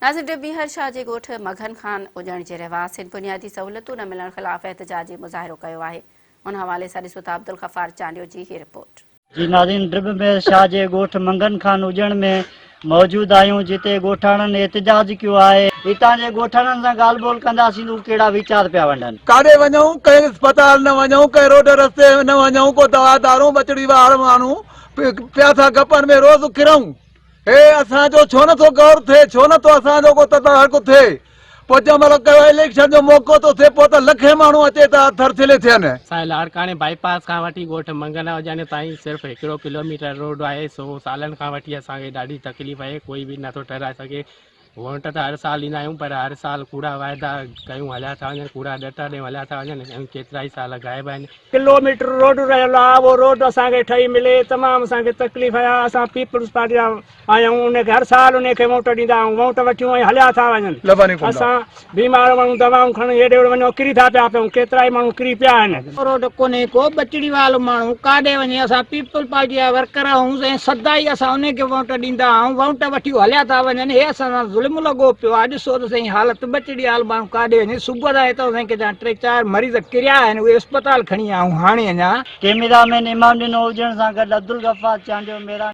ناظر ڊبيهر شاهه جي ڳوٺ مگهن خان اڄڻ جي رهواسين بنيادي سهولتون نه ملڻ خلاف احتجاجي مظاهرو ڪيو آهي ان حوالي سان ڏسو ٿا عبدالغفار چانڊيو جي هي رپورٽ. جي ناظرين ڊرٻ مير شاهه جي ڳوٺ منگهن خان اڄڻ ۾ موجود آهيون جتي ڳوٺاڻن احتجاج ڪيو آهي. هتان جي ڳوٺاڻن سان ڳالهه ٻولهه ڪنداسين ته هو ڪهڙا ويچار پيا ونڊن. ڪاڏي وڃون ڪنهن اسپتال نه وڃون ڪنهن روڊ رستي نه وڃون ڪو دوا دارون ٻچڙي وار ماڻهو پيا ٿا گپن ۾ روز ڪرون. هي اسان جو ڇو نه ٿو غور ٿئي ڇو نه ٿو اسان جو ڪو تدارڪ ٿئي پوء جنهن مهل ڪيو اليڪشن جو موقعو ٿو ٿئي پوء ته لکين ماڻهو اچي ٿا ٿرٿلي ٿين. سائين لاڙڪاڻي بائي پاس کان وٺي ڳوٺ منگنا اجاڻي تائين صرف هڪڙو ڪلو ميٽر روڊ آهي سو سالن کان وٺي اسان کي ڏاڍي تڪليف آهي ڪوئي به نٿو ٺهرائي سگهي ووٽ ته هر سال ڏيندا آهيون پر هر سال ڪوڙا واعدا ڪيون هليا ٿا وڃن ڪوڙا ڏٽا ڏيون هليا ٿا وڃن ۽ ڪيترائي سال غائب آهن. ڪلو ميٽر روڊ رهيل آ اهو روڊ اسان کي ٺهي ملي تمام اسان کي تڪليف آ اسان پيپلز پارٽي جا آهيون ان کي هر سال ان کي ووٽ ڏيندا آهيون ووٽ وٺيون ۽ هليا ٿا وڃن اسان بيمار ماڻهو دوائون کڻڻ هيڏي هوڏي وڃو ڪري ٿا پيا پيون ڪيترائي ماڻهو ڪري پيا آهن. روڊ ڪونهي ڪو ٻچڙي والو ماڻهو ڪاڏي وڃي اسان پيپلز پارٽي جا ورڪر آهيون ۽ سدائي اسان انهي کي ووٽ ڏيندا آهيون ووٽ وٺي هليا ٿا وڃن هي اسان سان ظلم لڳو پيو آهي ڏسو ته سائين حالت ٻچڙي وال ماڻهو ڪاڏي وڃي صبح تائين هتان سائين ڪيترا ٽي چار مريض ڪريا آهن اهي اسپتال کڻي آيا آهيون هاڻي اڃا. ڪيميرا مين امام ڏنو هجڻ سان گڏ عبدالغفار چانڊيو ميران.